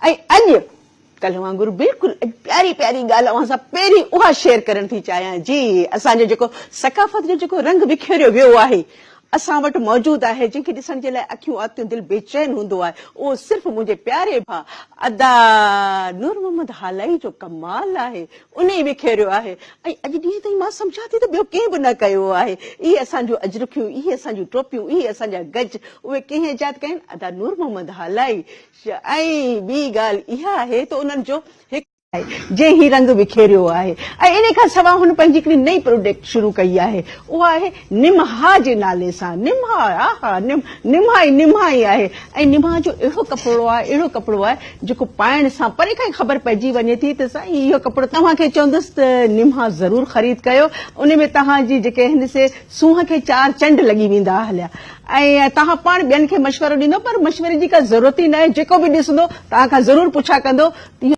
۽ اڄ ڪلهه وانگر بلڪل اڄ پياري پياري ڳالهه اوهان سان پهرين اها شيئر ڪرڻ ٿي چاهيان جي اسان جو جيڪو ثقافت جو جيڪو رنگ وکيريو ويو آهي اسان وٽ موجود آهي جنهن کي ڏسڻ جي لاء اکيون آتيون دل بيچين هوندو آهي اهو صرف منهنجي پياري ڀاء ادا نور محمد هالائي جو ڪمال آهي انهي وکيريو آهي ۽ اڄ ڏينهن تائين مان سمجهان ٿي ته ٻيو ڪنهن به نه ڪيو آهي. اهي اسان جون اجرڪيون، اهي اسان جون ٽوپيون، اهي اسان جا گج، اهي ڪنهن ايجاد ڪيا آهن؟ ادا نور محمد هالائي. ۽ ٻي ڳالهه اها آهي ته انهن جو هڪ. آهي جنهن هي رنگ وکيريو آهي ۽ انهي کان سواء هن پنهنجي هڪڙي نئين پروڊڪٽ شروع ڪئي آهي اها آهي نمها جي نالي سان. نمها آها نمها ئي نمها ئي آهي ۽ نمها جو اهڙو ڪپڙو آهي اهڙو ڪپڙو آهي جيڪو پائڻ سان پري کان ئي خبر پئجي وڃي ٿي ته سائين اهو ڪپڙو توهان کي چوندس ته نمها ضرور خريد ڪيو ان ۾ توهان جي جيڪي آهن سي سونهن کي چار چنڊ لڳي ويندا هليا ۽ توهان پاڻ ٻين کي مشورو ڏيندو پر مشوري جي ڪا ضرورت ئي ناهي جيڪو به ڏسندو توهان کان ضرور پڇا ڪندو ته اهو.